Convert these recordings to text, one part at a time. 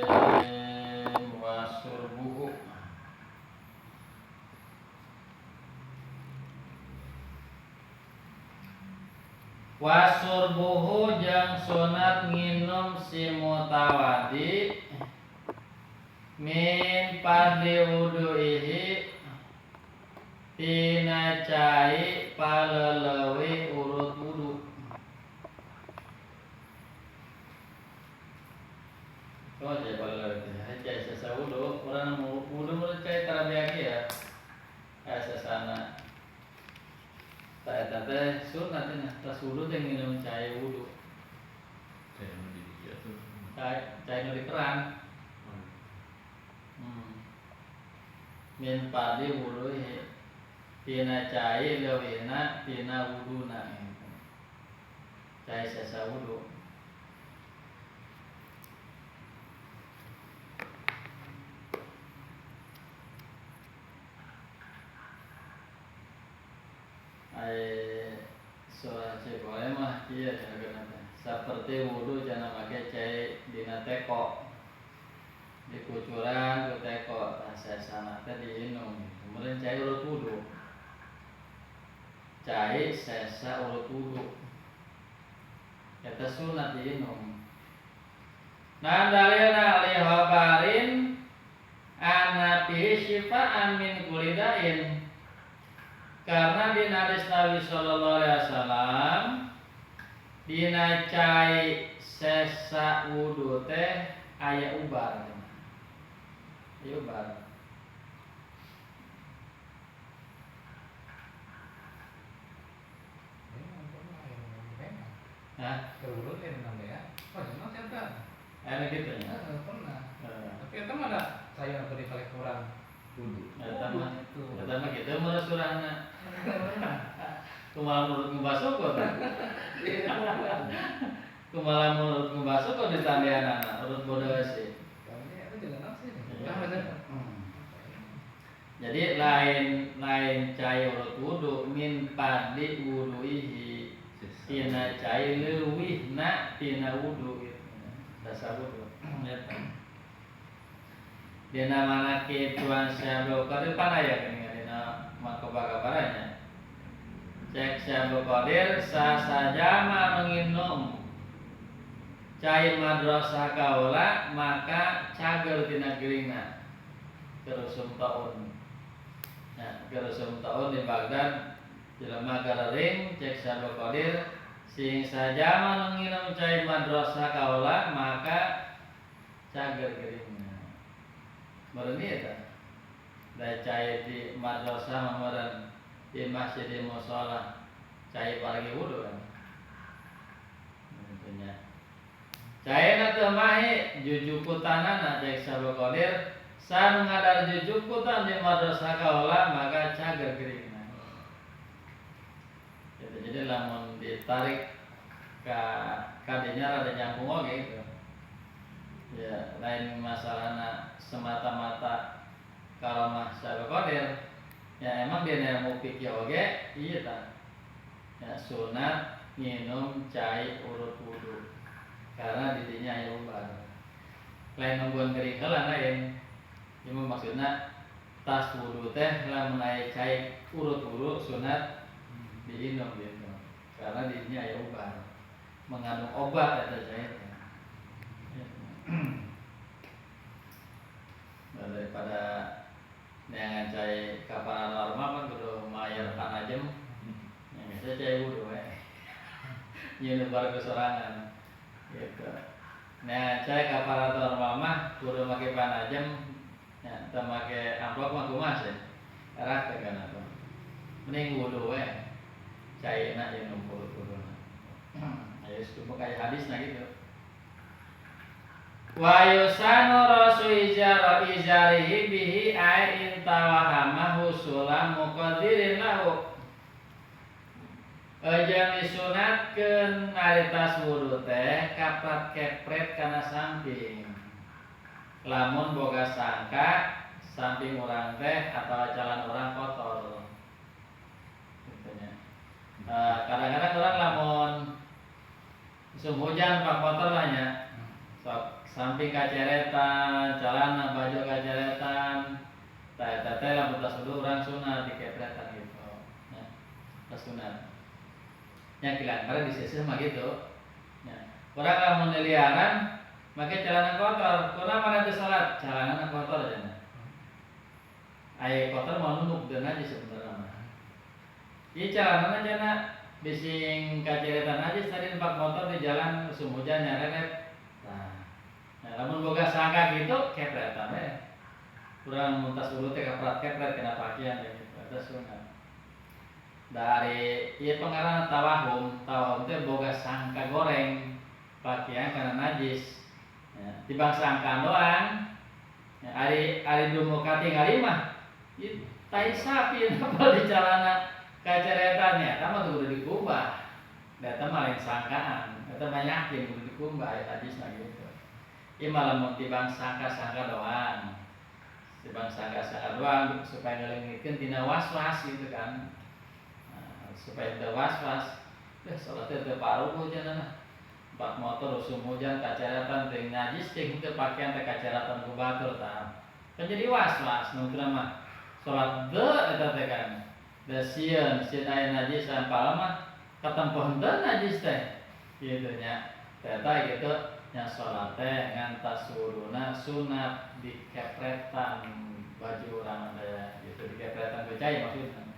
Bismillahirrahmanirrahim. Wasurbuhu wasurbuhu jeung sunat nginum si mutawadi min padli wuduihi tina cai paleleuwih urut wudu. Oh, cai paleleuwih teh cai sesa wudu, urang wudu mun cai tarabiaki ya. Aya sesana. Tah eta teh sunat cenah, tas wudu teh nginum cai wudu. Cai nu di dieu tuh. Cai nu di keran. Min padi wuduhi tina cai leuwihna tina wuduna gitu. Cai sesa wudu. Ai surah Cipoe mah kieu cenah teh. Saperti wudu cenah make cai dina teko. Dikucuran ku teko, tah sesana teh diinum. Kemudian cai urut wudu. Cai sesa urut wudu. Eta sunat diinum. Nah dalilna li khabarin anna fihi syifa'an min kulli da'in. Karena di hadis Nabi sallallahu alaihi wasallam dina cai sesa wudu teh aya ubar. Aya ubar. Hah? Turun ya dengan ya. Oh, jangan siapa? Aya gitu nya. Heeh, pernah. Tapi eta mah ada saya beli paling kurang. Wudu. Eta mah Itu. eta mah kitu mah surahna. Kumaha menurut ngubasuh kok teh? Kumaha menurut ngubasuh kok ditandianana urut bodoh sih. Jadi lain cai urut wudu min padli wuduihi tina cai leuwihna tina wudu gitu. Dasar wudu. Eta. Dina manaqib Tuan Syekh Abdul Qadir pan aya geuning dina makobakabaranya. Cek Syekh Abdul Qadir sasajama anu nginum cai madrasah kaula maka cager tina geuringna kerusum taun. Nah, kerusum taun di Baghdad jelema garering cek Syekh Abdul Qadir sing sajama nu nginum cai madrasah kaula maka cager geuringna. Meureun ieu tah. Da cai di madrasah mah meureun di masjid di musala cai paragi wudu kan. Gitu nya. Caina teu mahi jujukutanana cek Syekh Abdul Qadir san ngadar jujukutan di madrasah kaula maka cager geuringna. Gitu, jadi lamun ditarik ka kadinya rada nyambung oge gitu. Ya, lain masalahna semata-mata karomah Syekh Abdul Qadir. Ya emang dia ilmu fikih oge iya ta. Ya sunat minum cai urut wudu. Karena didinya aya ubar. Lain nungguan kering heula lain. Ieu mah maksudna tas wudu teh lamun aya cai urut wudu sunat diinum gitu. Karena didinya aya ubar. Mengandung obat eta cai teh. Nah, daripada neangan cai kaparanormal kan kudu mayar panajem. Ya biasa cai wudu we. Nyeun bar kesorangan. Gitu. Nah, cai kaparanormal mah kudu make panajem. Ya, teu make amplop mah kumaha sih? Erak teh kana tuh. Mending wudu we. Caina jeung ngumpul wuduna. Aya cukup aya hadisna gitu. Wa yusanu rasu izara izarihi bihi ai intawahama husula muqaddirin lahu. Ejang disunatkeun naritas wudu teh kaprat kepret kana samping. Lamun boga sangka samping urang teh atawa jalan urang kotor. Gitu nya. Kadang-kadang urang lamun musim hujan pak kotor lah nya. Sok Samping kaceretan, celana baju kaceretan, tah eta teh lamun tas wudu urang sunat dikepretan gitu. Nah, tas sunat. Nya kilan barang di sisih mah gitu. Nya, urang lamun liliaran make celana kotor, kunaon mana teu salat? Celana kotor cenah. Aya kotor mau nunduk deun aja sebenarnya mah. Ieu celanana cenah bising kaceretan aja tadi numpak motor di jalan musim hujan nyareret. Nah, lamun boga sangka gitu kepretan we. Kurang muntas dulu teh kaprat kepret kena pakaian ya gitu. Eta sunat. Dari ieu pengaran tawahum, tawahum teh boga sangka goreng pakaian karena najis. Ya, tibang sangka doang. Ya, ari ari dumu katingali mah ieu tai sapi napa di calana kaceretan ya, eta mah kudu dikubah. Da eta mah lain sangkaan, eta mah yakin kudu dikumbah aya hadisna gitu. Ieu mah lamun tibang sangka-sangka doang. Tibang sangka-sangka doang supaya ngaleungitkeun tina was-was gitu kan. Nah, supaya teu was-was, salat teh teu paruguh cenah. Pak motor usum hujan kacaratan teh najis teh henteu pakaian teh kacaratan ku batur tah. Kan jadi was-was nu teu mah salat deui eta teh kan. Da sieun, sieun aya najis sampala mah katempo henteu najis teh. Kitu nya. Eta gitu nya salat teh ngan tasuruna sunat dikepretan baju urang teh gitu dikepretan ku cai maksudna.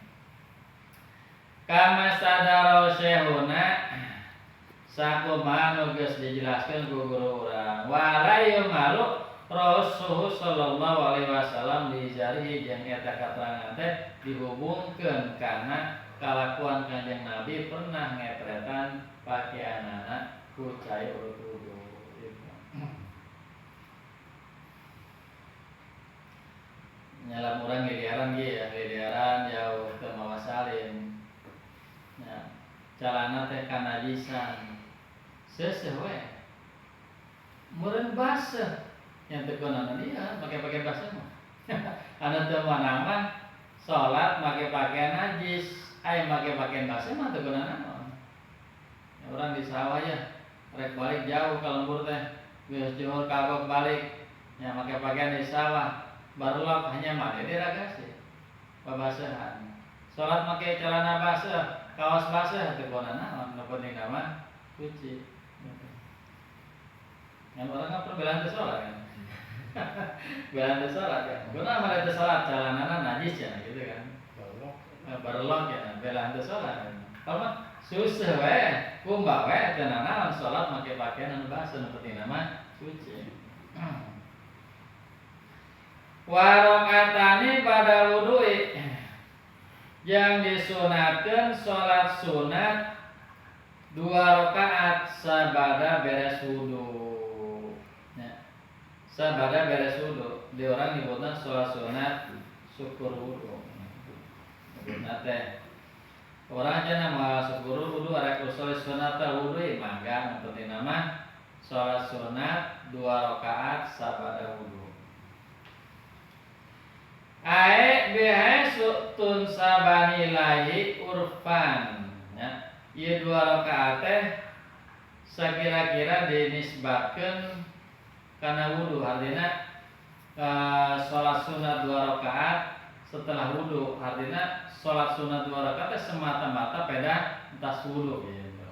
Kama sadaro syehuna sakumaha nu geus dijelaskeun ku guru urang wala yumalu Rasulullah sallallahu alaihi wasallam dijarihi jeung eta katerangan teh dihubungkeun kana kalakuan Kanjeng Nabi pernah ngepretan pakaianana ku cai urut wudu gitu. Nyalam urang liliaran ge ya, liliaran jauh teu mawa salin. Nya calana teh kanajisan. Seuseuh we. Meureun baseuh. Yang teu kunaon dia make pakaian baseuh mah. Anu teu meunang mah salat make pakaian najis, aya make pakaian baseuh mah teu kunaon naon. Ya, urang di sawah ya, rek balik jauh ka lembur teh, geus juhur kagok balik, nya make pakaian di sawah, barulok hanya mah di ragasi. Babaseuhan. Salat make celana baseuh, kaos baseuh teu kunaon naon, nu penting mah suci. Yang orang kan perbelaan teu salat kan. Belaan teu salat kan. Guna mah teu salat celanana najis ya gitu kan. Barelok ya, belaan teu salat kan. Kalau mah susah we, kumbah we teu nanaon salat make pakaian anu baseuh nu penting mah suci. Warokatani pada wudu'i yang disunatkeun salat sunat 2 rakaat sabada beres wudu. Ya. Sabada beres wudu, di orang nyebutna salat sunat syukur wudu. Nyebutna teh orang cenah moal syukur wudu arek usul sunat wudu mangga nu penting mah salat sunat 2 rakaat sabada wudu. Ae bihae tun sabanilahi urfan ya. Ieu 2 rakaat teh sakira-kira dinisbatkeun kana wudu, artinya salat sunat 2 rakaat setelah wudu, artinya salat sunat 2 rakaat teh semata-mata pada entas wudu gitu.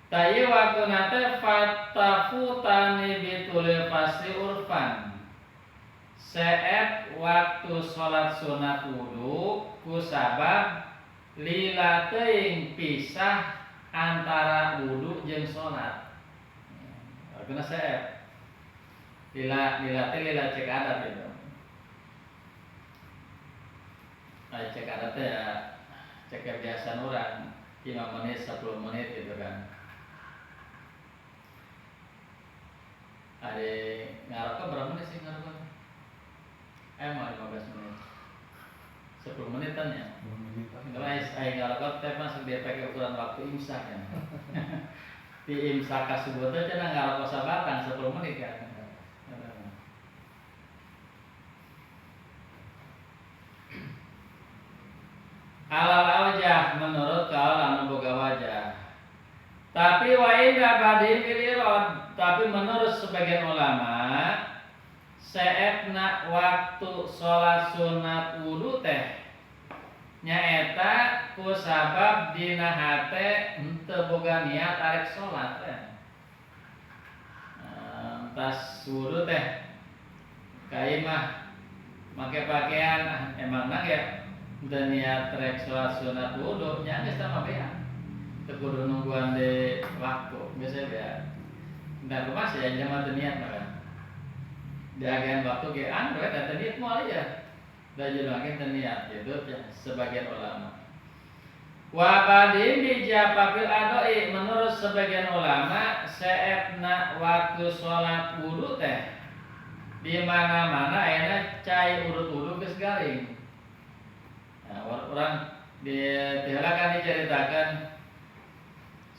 Tah ieu waktuna teh fatafutani bitulil fasli urfan. Seep waktu salat sunat wudu ku sabab lila teuing pisah antara wudu jeung salat. Artinya seep. Lila lila teh lila cek adat gitu. Nah, cek adat teh ya cek kebiasaan orang 5 menit 10 menit gitu kan. Ari ngarokok berapa menit sih ngarokok? Mau 15 menit. 10 menitan ya. 10 menitan. Kalau aya ngarokok teh masuk dia pakai ukuran waktu imsak ya. Di imsak kasebut teh cenah ngarokok sabatang 10 menit kan. Alal wajah menurut kaul anu boga wajah. Tapi wa inda badi fil irad, tapi menurut sebagian ulama, seepna waktu sholat sunat wudu teh nyaeta ku sabab dina hate henteu boga niat arek sholat teh. Nah, tas wudu teh ka imah make pakaian, ah, emangna ya henteu niat rek sholat sunat wudu nya, geus tah mah beak, teu kudu nungguan di waktu biasa beak. Da kumaha sih jelema teu niat mah kan di agehan waktu ge anu we da teu niat, moal ya da jelema ge teu niat gitu ya, sebagian ulama. Wa badim bi jafafil a'dhoi, menurut sebagian ulama, seepna waktu sholat wudu teh di mana-mana ayeuna cai urut wudu geus garing. Nah, urang di tiheula kan diceritakan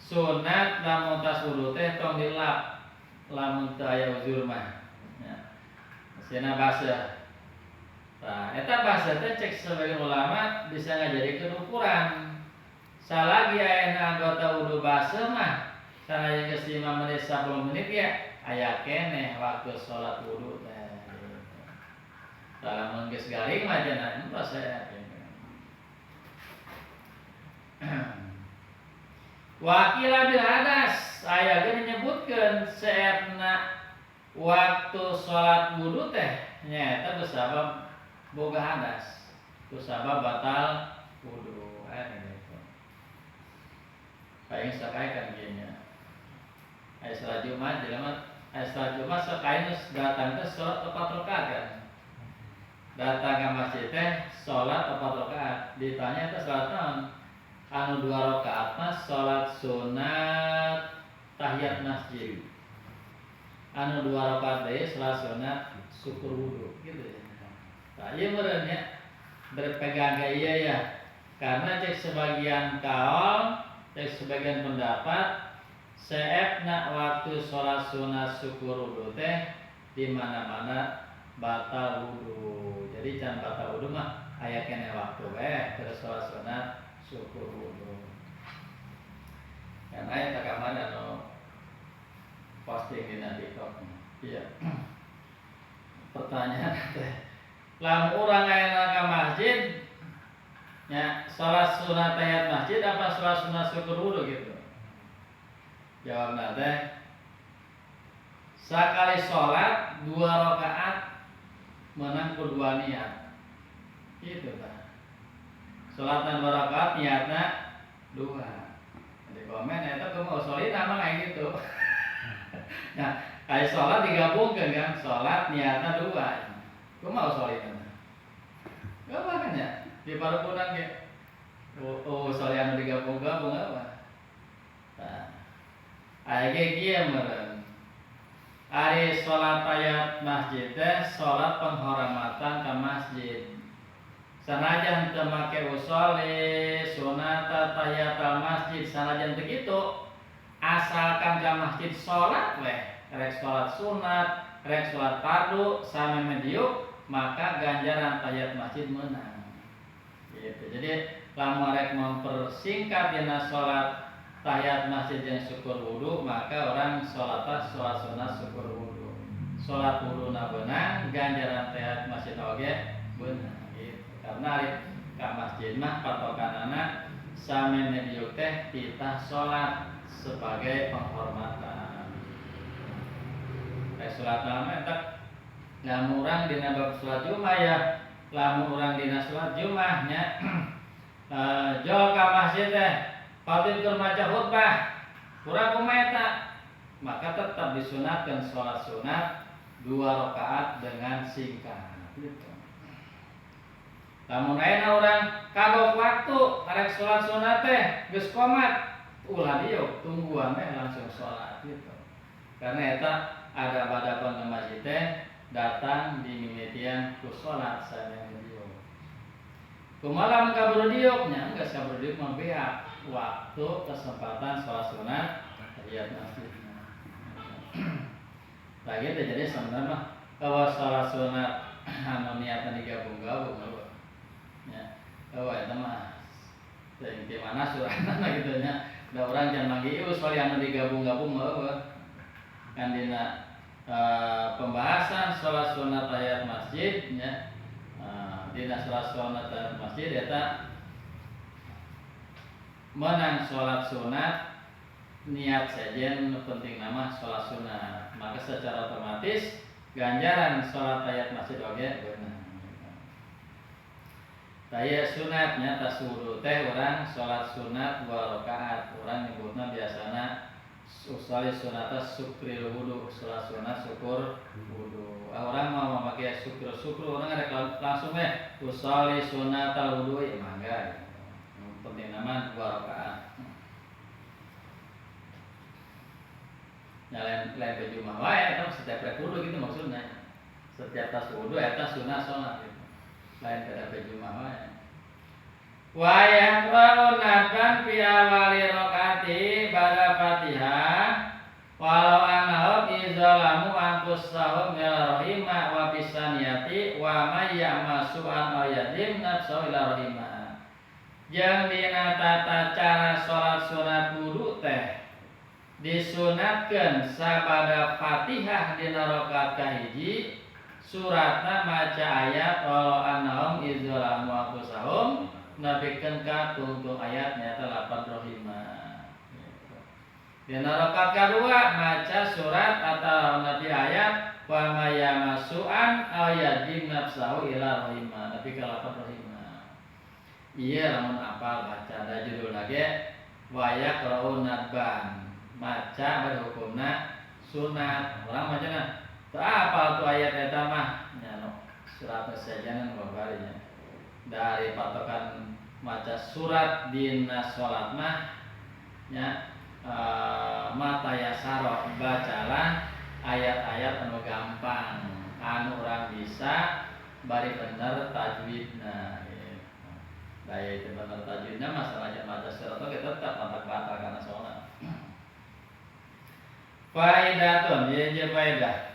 sunat lamun tas wudu teh tong dilap lamun teu aya uzur mah. Ya. Sina baseuh. Nah, eta baseuh teh cek sebagian ulama bisa ngajadikeun ukuran. Salagi ayeuna anggota wudu baseuh mah sanajan geus 5 menit, 10 menit ya aya keneh waktu sholat wudu teh. Tah, lamun geus garing mah cenah entos ya. Wa qila bil hadas, aya ge menyebutkeun seepna waktu sholat wudu teh nyaeta kusabab boga hadas, kusabab batal wudu. Aya gitu. Paling sakai kan kieu nya. Aya salat Jumat jelema, aya salat Jumat sakai geus datang teh salat 4 rakaat kan. Datang ke masjid teh salat 4 rakaat. Ditanya teh salat naon? Anu 2 rakaat mah salat sunat tahiyat masjid. Anu 2 rakaat deui salat sunat syukur wudu gitu ya. Nah, ieu meureun nya berpegang ka ieu ya. Karena cek sebagian kaul, cek sebagian pendapat, seepna waktu sholat sunat syukur wudu teh di mana-mana batal wudu. Jadi can batal wudu mah aya keneh waktu we terus sholat sunat syukur wudu. Kan aya tak kamana anu posting dina TikTok. Iya. Pertanyaan teh, lamun urang aya ka masjid nya, sholat sunat tahiyat masjid apa sholat sunat syukur wudu gitu. Jawabna teh sakali sholat 2 rakaat menang ku dua niat. Gitu tah. Sholatna 2 rakaat, niatna dua. Di komen eta kumaha usolina mah kayak gitu. Nah, kayak sholat digabungkan kan, sholat niatna dua. Kumaha usolina? Gak apa kan ya? Di parempunan ge. Oh, usolina anu digabung-gabung apa? Nah, aya ge kieu meureun. Ari sholat tahiyat masjid teh sholat penghormatan ke masjid. Sanajan teu make usolli sunat tahiyatal masjid, sanajan teu kitu, asalkan ke masjid sholat weh, rek sholat sunat, rek sholat fardu sameme diuk, maka ganjaran tahiyat masjid menang. Gitu. Jadi lamun rek mempersingkat dina sholat tahiyat masjid yang syukur wudu, maka orang sholat sholat sunat syukur wudu. Sholat wudu na beunang, ganjaran tahiyat masjid oge beunang gitu. Karena ari ka masjid mah patokanana sameme diuk teh titah sholat sebagai penghormatan. Kayak sholat nama eta lamun urang dina bab sholat Jumat ya, lamun urang dina sholat Jumat nya, jol ka masjid teh khatib keur maca khutbah, kurang kumaha eta, maka tetap disunatkan sholat sunat 2 rakaat dengan singkat gitu. Lamun ayeuna urang kagok waktu arek sholat sunat teh geus komat, ulah diuk, tungguan teh langsung sholat gitu. Karena eta ada badapan ke masjid teh datang di mimitian ku sholat sameme diuk. Kumaha lamun kaburu diuk nya, geus kaburu diuk mah beak waktu kesempatan sholat sunat tahiyat masjid. Lagi teh jadi sebenarnya mah bahwa sholat sunat anu niatna digabung-gabung ya. Oh, eta mah teuing ti mana surahna gitu nya. Da urang jangan manggih ieu soal anu digabung-gabung mah eueuh. Kan dina pembahasan sholat sunat tahiyat masjid nya, dina sholat sunat tahiyat masjid eta menang sholat sunat niat sejen, penting nama sholat sunat, maka secara otomatis ganjaran sholat tahiyat masjid oge beunang. Tahiyat sunatnya tas wudu teh urang sholat sunat dua rakaat, urang nyebutna biasana usolli sunata syukril wudu, sholat sunat syukur wudu. Ah, urang mau memakai syukur syukur, urang rek langsung eh usolli sunatal wudu ya mangga gitu. Penting nama dua rakaat. Ya lain lain baju mah wae eta setiap rek wudu gitu maksudnya. Setiap tas wudu eta sunah sholat gitu. Lain pada baju mah wae. Wa yaqra'u nadban fi awali rakaati ba'da Fatihah walau annahum izalamu anfusahum ila rahimah wa bisaniyati wa may ya'mal su'an aw yadlim nafsahu ila rahimah. Jeung dina tata cara salat sunat wudu teh disunatkeun sabada Fatihah dina rakaat kahiji suratna maca ayat walau annahum izalamu anfusahum nepikeun ka tungtung ayat nyata lapan rohimah. Dina rakaat kadua maca surat atau nabi ayat wa mayamasu'an aw yadlim nafsahu ila rohimah nepi ka lapan rohimah. Iya lamun apal baca da judul lagi wa yaqra'u nadban maca berhukumna sunat. Urang macana teu apal tu ayat eta mah nya nu surat sejanan babarinya. Dari patokan maca surat dina salat mah nya mata yasaro bacalah ayat-ayat anu gampang anu urang bisa bari bener tajwidna gitu. Daya itu bener tajwidna masalahnya maca surat oge tetap batal karena salat. Faidatun ieu je faedah.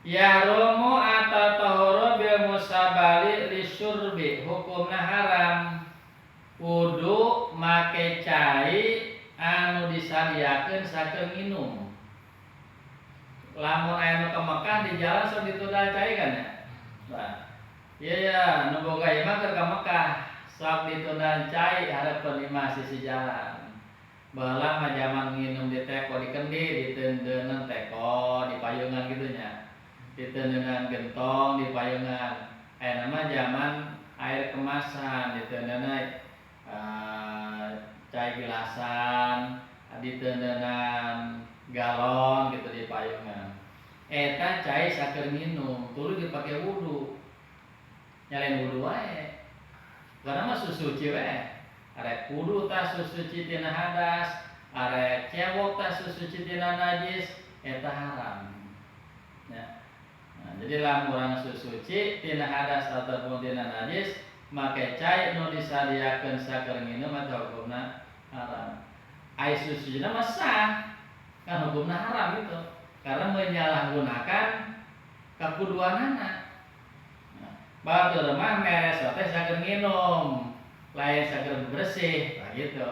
Yahrumu at-tahuru bil musabali lisyurbi hukumna haram wudu make cai anu disadiakeun sakeun nginum. Lamun aya nu ka Mekah di jalan sok ditudal cai kan ya. Nah, iya ya nu boga imah keur ka Mekah sok ditudal cai hareupeun imah sisi jalan. Baheula mah jaman nginum di teko di kendi diteundeunna teko di payungan kitu nya. Diteundeunnan gentong di payungan. Ayeuna mah jaman air kemasan diteundeunna cai gelasan, diteundeunnan galon gitu di payungan. Eta cai saker minum, tuluy dipake wudu. Nyalain wudu wae. Karena mah susuci wae. Arek wudu tah susuci tina hadas, arek cewok tah susuci tina najis, eta haram. Ya. Nah, jadi lamun urang susuci tina hadas ataupun tina najis, make cai nu disadiakeun saker nginum eta hukumna haram. Ai susucina mah sah, kan hukumna haram itu karena menyalahgunakan kakuduanana. Nah, batur mah mere sote saker nginum, lain saker bersih, nah gitu.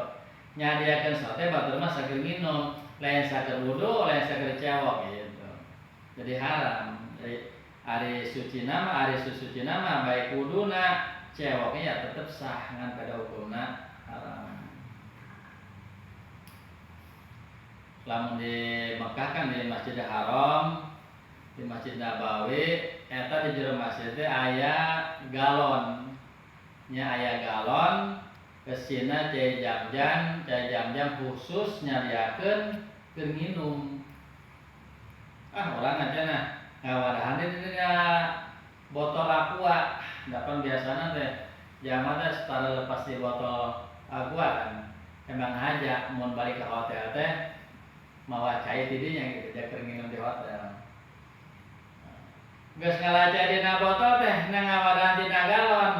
Nyadiakeun sote batur mah saker nginum, lain saker wudu, lain saker cewok gitu. Jadi haram. Jadi ari suci nama, ari susuci nama baik wuduna, cewoknya ya tetep sah ngan pada hukumna haram. Lamun di Mekah kan di Masjidil Haram, di Masjid Nabawi, eta di jero masjid teh aya galon. Nya aya galon kesina cai jam-jam khusus nyadiakeun keur nginum. Ah urang aja ngawadahan di dinya botol aqua. Dapan biasana teh jaman teh setara lepas di botol aqua kan. Emang aja mun balik ke hotel teh mawa cai tidinya gitu, dia keur nginum di hotel. Geus ngalaca dina botol teh na ngawadahan dina galon.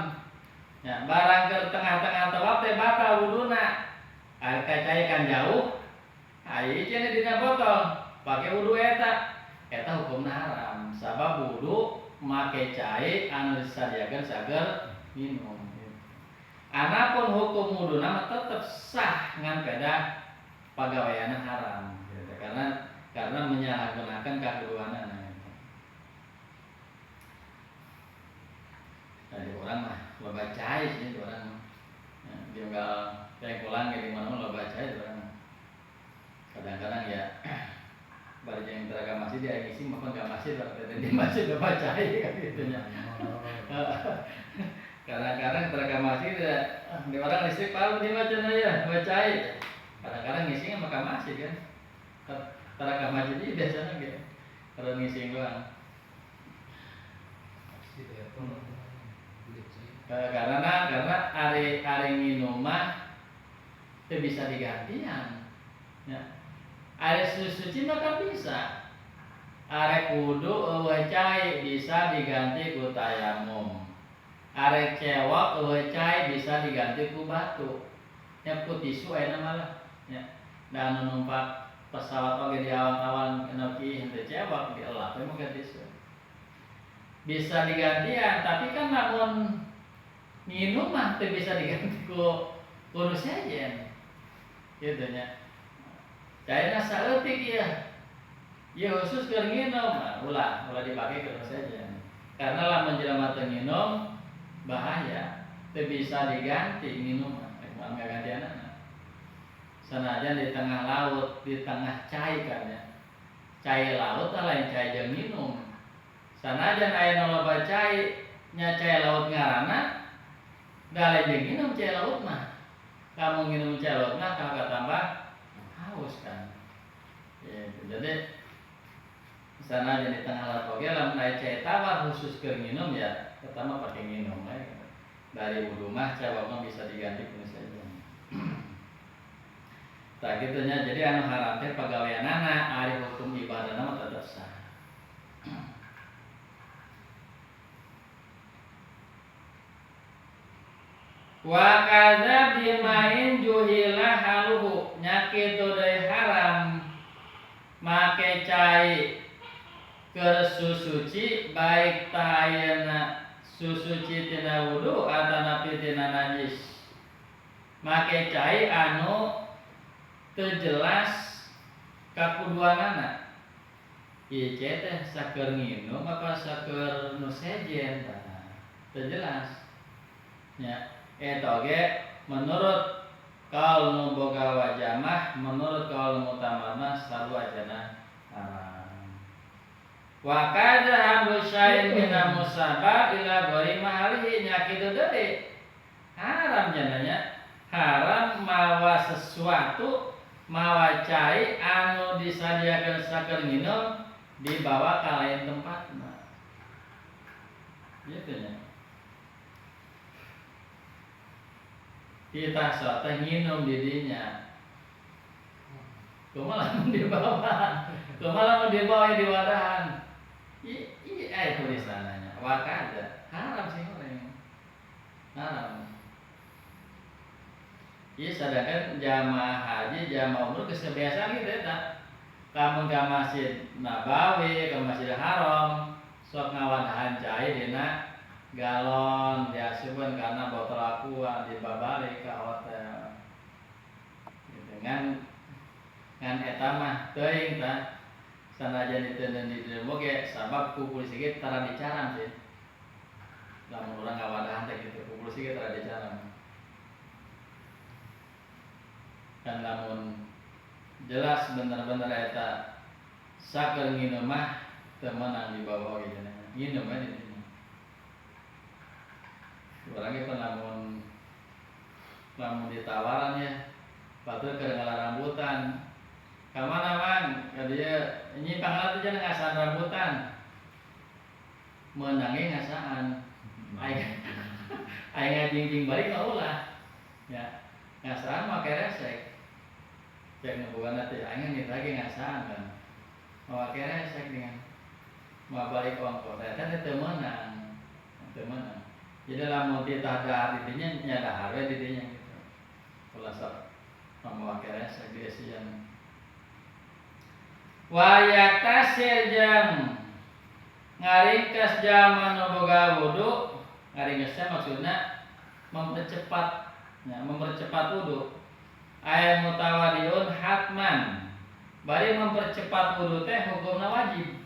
Ya, barang ke tengah-tengah tawaf teh batal wuduna. Air cai kan jauh. Ai cenah dina botol, pake wudu eta. Eta hukumna haram sabab wudu make cai anu disadiakeun sager minum. Anapun hukum wuduna mah tetep sah ngan beda pagaweanna haram gitu. Karena Karena menyalahgunakan kakuduanana. Nah, di orang mah loba cai sih di orang. Ya, dia enggak pengkolan di mana loba cai di orang. Kadang-kadang ya bari jeung teraga masjid dia ngisi mah enggak masjid di masjid loba cai kan gitu nya. Kadang-kadang teraga masjid ya, di orang listrik palu di macam aja loba cai. Kadang-kadang ngisinya maka masjid kan. Teraga masjid ini biasanya gitu. Kalau ngisi doang. Karena ari nginum mah teu bisa digantian. Ya. Ari suci mah kan bisa. Arek wudu eueuh cai bisa diganti ku tayamum. Arek cewek eueuh cai bisa diganti ku batu. Nya ku tisu ayeuna malah nya. Da anu numpak pesawat oge di awan-awan enoki henteu cewek dielap we make tisu. Bisa digantian, tapi kan lamun minum mah teu bisa diganti ku nu sejen. Kitu nya. Cairna saeutik ieu. Ieu khusus keur nginum, nah, ulah dipake keur nu sejen. Karena lamun jelema teu nginum bahaya, teu bisa diganti minum mah, rek moal ngagantianana. Sanajan di tengah laut, di tengah cai kan ya. Cai laut tah lain cai jeung minum. Sanajan aya nu loba cai, nya cai laut ngaranna da lain jeung minum cai laut mah. Kamu nginum cai laut mah kamu tambah haus kan. Ya, jadi sanajan di tengah laut oge lamun aya cai tawar khusus keur nginum ya pertama pakai nginum we. Dari wudu mah cai mah bisa diganti ku saja. Tah kitu nya, jadi anu haram teh pagaweanana ari hukum ibadahna mah tetep sah. Wa kadza bimain juhila haluhu nya kitu deui haram make cai keur susuci baik ta ayeuna susuci tina wudu atanapi tina najis. Make cai anu teu jelas kakuduanana. Ieu cai teh saker nginum apa saker nu sejen tah teu jelas. Nya eta oge menurut kaul nu boga wajah mah, menurut kaul mutamad mah sarua jana haram. Wa kadza hamlu syai'in min musaba ila ghairi mahalihi nya kitu deui. Haram jananya. Haram mawa sesuatu mawa cai anu disadiakeun saker nginum dibawa ka lain tempatna. Gitu nya. Kita sok teh nginum di dinya. Kumaha lamun dibawa? Kumaha lamun dibawa di wadahan? Iya tulisannya. Wa kadza haram sih goreng. Haram. Iya sedangkan jamaah haji, jamaah umroh kebiasaan gitu eta. Lamun ka Masjid Nabawi, ka Masjidil Haram, sok ngawadahan cai dina galon diasupkeun kana botol aqua dibabalik ka hotel. Gitu ngan eta mah teuing tah. Sanajan diteundeun di dieu oge sabab ku polisi ge tara dicaram sih. Lamun urang ngawadahan teh kitu ku polisi ge tara dicaram. Kan lamun jelas bener-bener eta saker nginum mah teu meunang dibawa oge cenah. Nginum we di dinya. Urang ge lamun ditawaran ya batur keur ngala rambutan. Ka mana mang? Ka dieu nyimpang teh cenah ngasaan rambutan. Meunang ge ngasaan. Aing ngajingjing balik mah ulah. Ya, ngasaan make resek. Cek nu bogana teh aing nit lagi ngasaan kan. Make resek dengan mau balik ongkos. Eta teh teu meunang. Teu meunang. Jadi lamun titah dahar di dinya nya dahar we di dinya gitu. Ulah sok make resek di esian. Wa yaktasir jeung ngaringkes jalma nu boga wudu, ngaringkesnya maksudna mempercepat, ya, mempercepat wudu. Ay mutawadiun hatman. Bari mempercepat wudu teh hukumna wajib.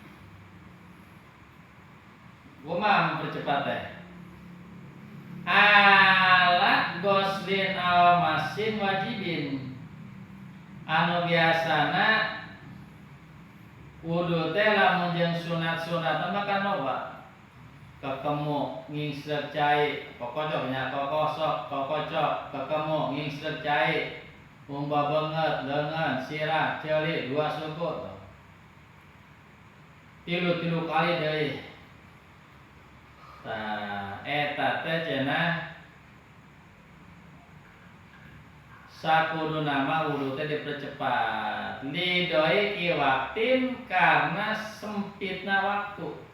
Kumaha mempercepat teh? Ala ghoslin aw mashin wajibin. Anu biasana wudu teh lamun jeung sunat-sunat mah kan loba. Kekemu ngingsrek cai, kokocok nya kokosok, kokocok, kekemu ngingsrek cai, ngumbah beungeut, leungeun, sirah, ceuli, dua suku. Tilu-tilu kali deui. Tah eta teh cenah sakuduna mah wudu teh dipercepat. Lidoi waktin karena sempitna waktu.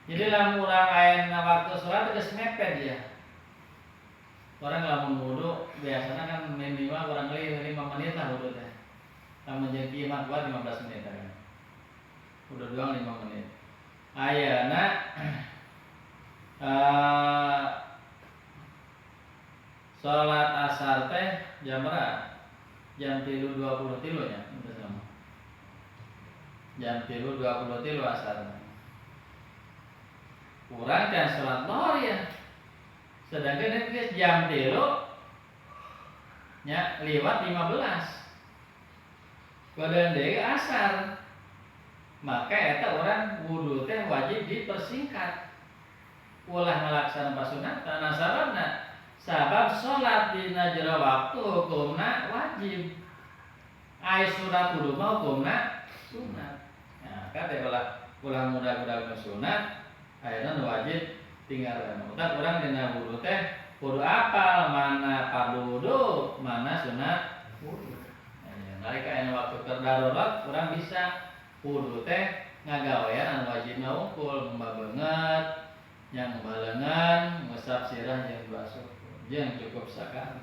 Jadi lamun urang aya waktu sholat geus mepet ya. Orang lamun wudu biasanya kan minimal kurang lebih 5 menit lah wudu teh. Lamun jeung kieu mah kuat 15 menit kan. Wudu doang 5 menit. Ayeuna sholat asar teh jam berapa? Jam 3.23 nya, jam 3.23 asar. Kurang can sholat lohor ya. Sedangkan ini jam 3 nya lewat 15. Kemudian deui asar. Maka eta orang wudu teh wajib dipersingkat. Ulah ngalaksana pasunatan sababna sabab sholat dina jero waktu hukumna wajib. Ai sunat wudu mah hukumna sunat. Nah, kan teh ulah mudah-mudah sunat ayeuna nu wajib tinggal. Utak urang dina wudu teh kudu apal mana fardu wudu, mana sunat wudu. Nah, nalika aya waktu keur darurat urang bisa wudu teh ngagawean anu wajibna wungkul, ngumbah beungeut, yang ngumbah leungeun, ngusap sirah jeung dua suku, jeung cukup sakali.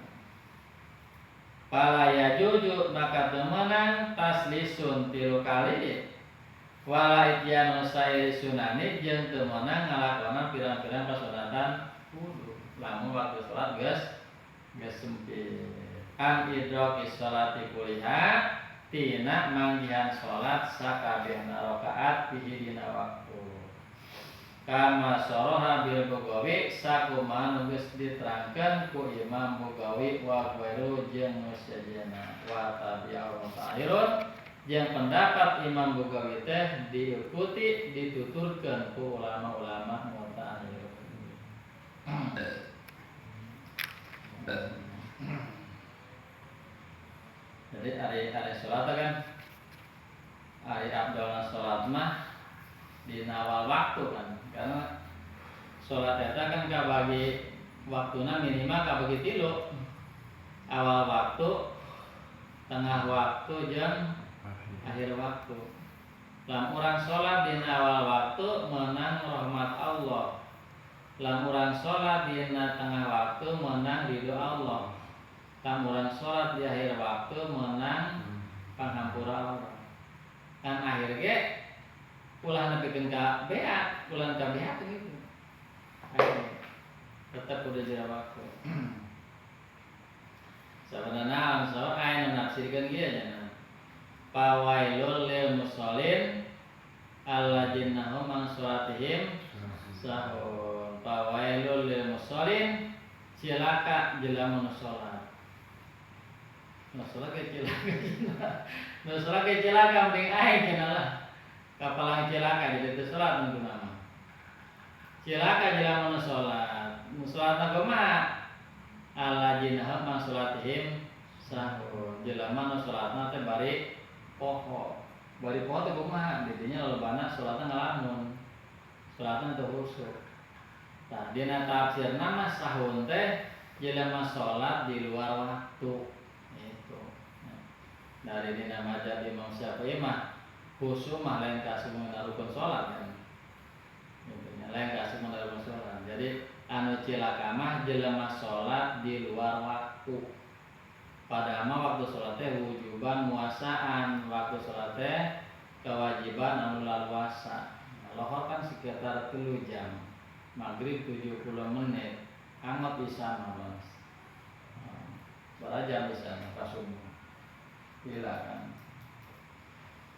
Fala yajuzu maka teu meunang taslisun 3 kali. Wala ityanu sairi sunani jeung teu meunang ngalakonan pirang-pirang pasunatan wudu. Lamun waktu salat geus sempit. An idroki sholati kuliha tina manggihan salat sakabehna rakaat bihi dina waktu. Kama soroha bil Bugawi sakumaha nu geus diterangkeun ku Imam Bugawi wa ghairu jeung nu sejenna wa tabi'u muta'akhirun jeung pendapat Imam Bugawi teh diikuti dituturkeun ku ulama-ulama muta'akhirun. Jadi ari salat kan ari abdalna salat mah dina awal waktu kan, karena salat eta kan kabagi waktuna minimal kabagi 3, awal waktu, tengah waktu, jeung akhir waktu. Lamun urang salat dina awal waktu menang rahmat Allah. Lamun urang salat dina tengah waktu menang ridho Allah. Lamun urang salat di akhir waktu menang panghampura Allah. Kan akhir ge ulah nepikeun ka beak, ulah ka beak gitu. Tetep kudu jero waktu. Sabenerna so aya nu nafsirkeun kieu nya. Fawailul lil musallin alladzina hum an sholatihim sahun. Fawailul lil musallin cilaka jelema nu salat. Nu salat ge cilaka. Nu salat ge cilaka mending aing cenah lah. Kapalang cilaka jadi teu salat nu mah. Cilaka jelema nu salat. Nu salatna kumaha? Alladzina hum an sholatihim sahun. Jelema nu salatna teh bari poho. Bari poho teh kumaha? Didinya lolobana salatna ngalamun. Salatna teu khusyuk. Tah dina tafsirna mah sahun teh jelema salat di luar waktu. Itu. Nah, dari dina mazhab Imam Syafi'i mah khusyuk mah lain ka sumuna rukun salat kan. Gitu nya, lain ka sumuna rukun salat. Jadi anu cilaka mah jelema salat di luar waktu. Padahal mah waktu salat teh wujuban muasaan, waktu salat teh kewajiban anu laluasa. Nah, lohor kan sekitar 3 jam. Maghrib 70 menit. Angot bisa mah, Bang. Nah, jam bisa mah pas subuh. Gila kan.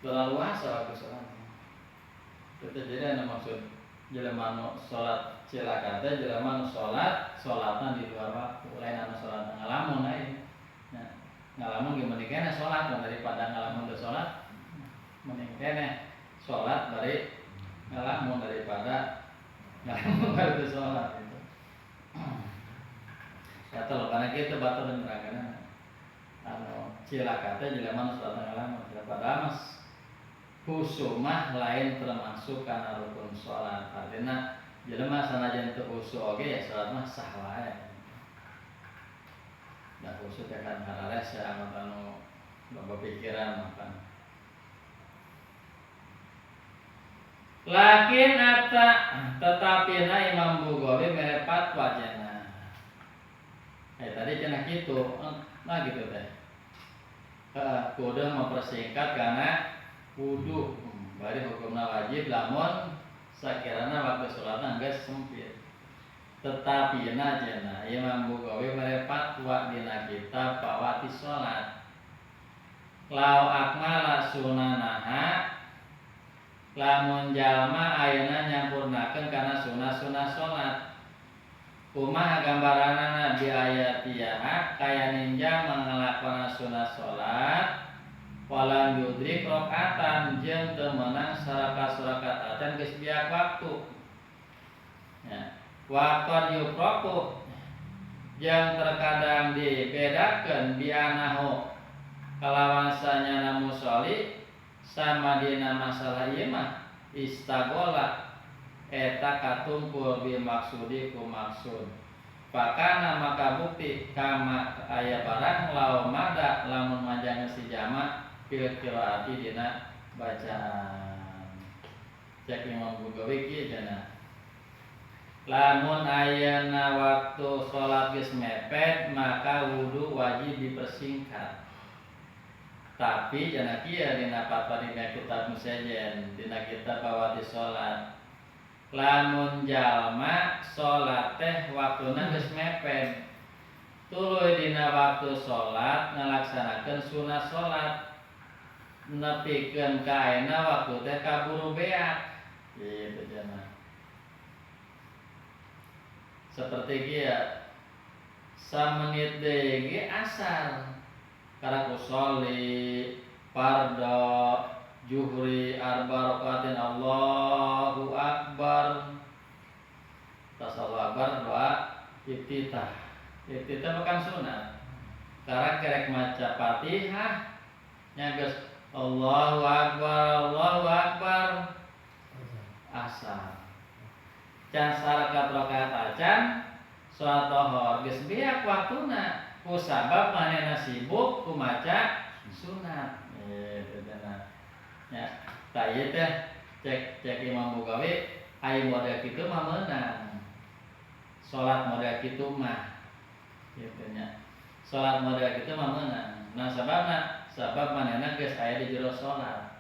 Leluasa waktu sholat. Itu jadi anu maksud jelema nu salat cilaka teh jelema nu salat salatna di luar waktu, lain anu salat ngalamun lain. Nah, ngalamun ge mending keneh salat daripada ngalamun teu salat. Mending keneh salat bari ngalamun daripada ngalamun bari teu salat gitu. Kata lo karena kitu batur nerangkeunna. Anu cilaka teh jelema nu salat ngalamun daripada mas khusyuk mah lain termasuk kana rukun salat. Artinya jelema sanajan teu khusyuk oge ya salat mah sah wae. Da khusyuk teh kan harares ya amat anu loba pikiran mah kan. Lakin ata tetapi na Imam Bukhari mere fatwa cenah. Tadi cenah kitu, nah gitu teh. Kudu mempersingkat karena wudu bari hukumna wajib lamun sakirana waktu salatna geus sempit. Tetapi na cenah Imam Bukhari mere fatwa dina kitab Fawati Salat. Lau akmala sunanaha lamun jalma ayeuna nyampurnakeun kana sunah-sunah salat. Kumaha gambaranana di ayatiha kaya ninja mangalakonan sunah salat walam yudrik rakaatan jeung teu meunang saraka-sarakaat acan geus biak waktu. Ya. Wa qad yufraqu jeung terkadang dibedakeun bianahu kalawan sanyana musolli sama dina masalah ieu mah istagola eta katumpul bi maksudi ku maksud. Pakana maka bukti kama aya barang lau mada lamun manjang si jama fil qiraati dina bacaan. Cek Imam Bukhari kieu cenah. Lamun ayeuna waktu salat geus mepet maka wudu wajib dipersingkat. Tapi cenah kieu dina fatwa dina kitab Musajen, dina kitab Fawati Salat. Lamun jalma salat teh waktuna geus mepet. Tuluy dina waktu salat ngalaksanakeun sunah salat. Nepikeun ka ayeuna waktu teh kaburu beak. Gitu cenah. Seperti kieu samenit deui ge asar. Karena usolli fardo juhri arba rakaatin Allahu akbar. Tas Allahu akbar doa iftitah. Iftitah bukan sunat. Karena kerek maca Fatihah nya geus Allahu akbar Allahu akbar asar. Can sarakat rakaat acan salat zuhur geus beak waktuna. Ku sabab manehna sibuk ku maca sunat. Gitu cenah. Ya, tah ieu teh cek Imam Bukhari aya model kitu mah meunang. Salat model kitu mah kitu nya. Salat model kitu mah meunang. Nah sababna sabab manehna geus aya di jero salat.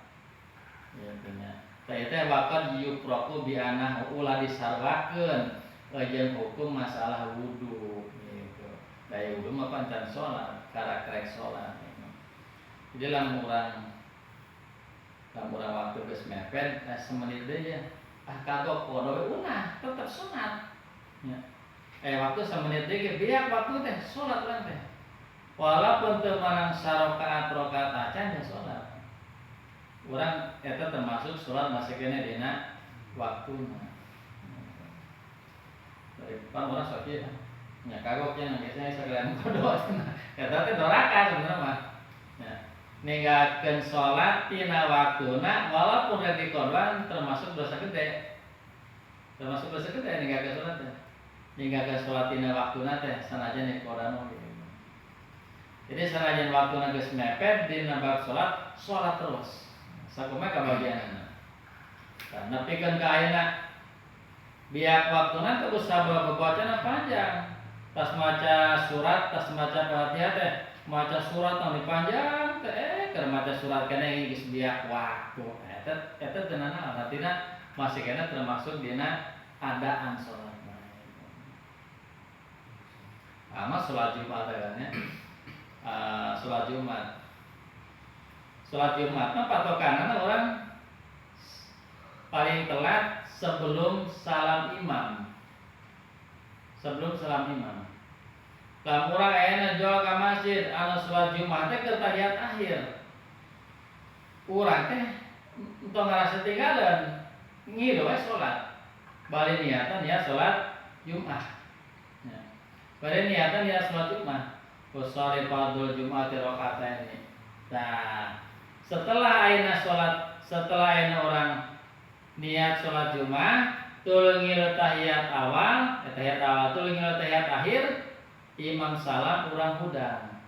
Kitu nya. Tah ieu teh waqad yufraqu bi anah ulah disarwakeun jeung hukum masalah wudu gitu. Daya wudu mah pancan salat, karakterek salat. Jadi lamun urang waktu geus mepet semenit deui ya. Ah kagok kodo we unah, tetep sunat. Ya. Waktu semenit deui ge biak waktu teh salat urang teh. Walaupun teu meunang sarakaat rakaat acan ya salat. Urang eta termasuk salat masih kene dina waktuna. Dari pan urang sok ieu. Nya kagok nya biasanya sekalian kodo cenah. Eta teh doraka sebenarnya mah. Ya. Ninggalkeun salat tina waktuna walaupun rek dikorban termasuk dosa gede. Termasuk dosa gede ninggalkeun salat teh. Ninggalkeun salat tina waktuna teh sanajan dikorban oge. Jadi sanajan waktuna geus mepet dina bab salat, salat terus. Sakumaha kabagianana. Tah nepikeun ka ayeuna biak waktuna teh usah bebacana panjang. Tas maca surat, tas maca Fatihah teh, maca surat anu panjang teh, keur maca surat keneh geus biak waktu. Eta eta teu nanaon, artina masih keneh termasuk dina adaan salat. Ama salat Jumat kan ya. Salat Jumat. Sholat Jumat mah patokanana orang paling telat sebelum salam imam. Sebelum salam imam. Lamun urang ayeuna jual ka masjid anu sholat Jumat teh keur tahiyat akhir. Urang teh entong ngarasa tinggalan, ngilu we sholat. Bari niatan ya sholat Jumat. Ya. Bari niatan ya sholat Jumat. Usholli fardul Jum'ati rakaataini. Nah, setelah ayeuna sholat, setelah ayeuna orang niat sholat Jumat, tuluy ngilu tahiyat awal, tahiyat awal tuluy ngilu tahiyat akhir, imam salam urang hudang.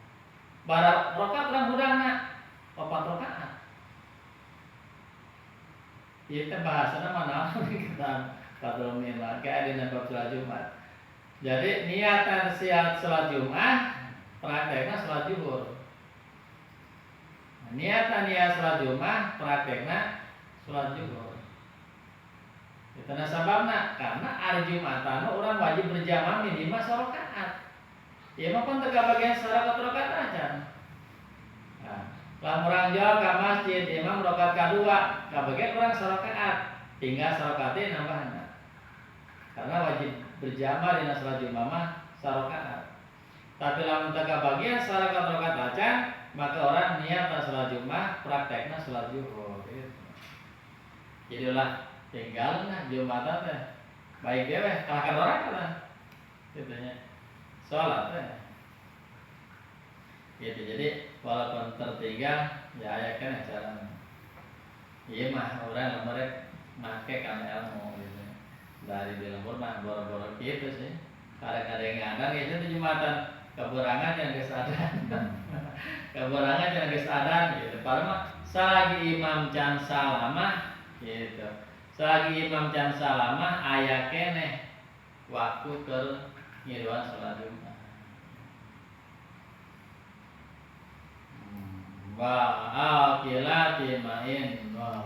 Bara rakaat urang hudangna? 4 rakaat. Ieu teh bahasana mana kita Fathul Mila, kayak dina bab sholat Jumat. Jadi niatan siap sholat Jumat, praktekna sholat zuhur. Niatan niat sholat Jumat, praktekna sholat zuhur. Itu sababna karena hari Jumatan orang wajib berjamaah minimal sarakaat. Ya mah pan teu kabagian sarakaat rakaat aja. Nah, lamun urang jauh ka masjid, imam rakaat kadua, kabagian urang sarakaat, tinggal sarakaat nambahna. Karena wajib berjamaah dina sholat Jumat mah sarakaat. Tapi lamun teu kabagian sarakaat rakaat acan, maka orang niat sholat Jumat, praktekna sholat zuhur gitu. Jadi ulah tinggal nah Jumatan teh. Baik dia weh, kalahkan orang lah. Gitu nya. Sholat teh. Gitu. Jadi walaupun tertinggal ya aya keneh cara. Ieu mah urang lemur make kana ilmu gitu. Dari di lembur mah boro-boro kitu sih. Kadang-kadang ngadan gitu tuh Jumatan kaburangan yang geus adan. Kaburangan yang geus adan gitu. Padahal mah salagi imam can salamah gitu. Selagi imam can salamah aya keneh waktu keur ngiluan sholat Jumat. Wa aqilati ma'in wa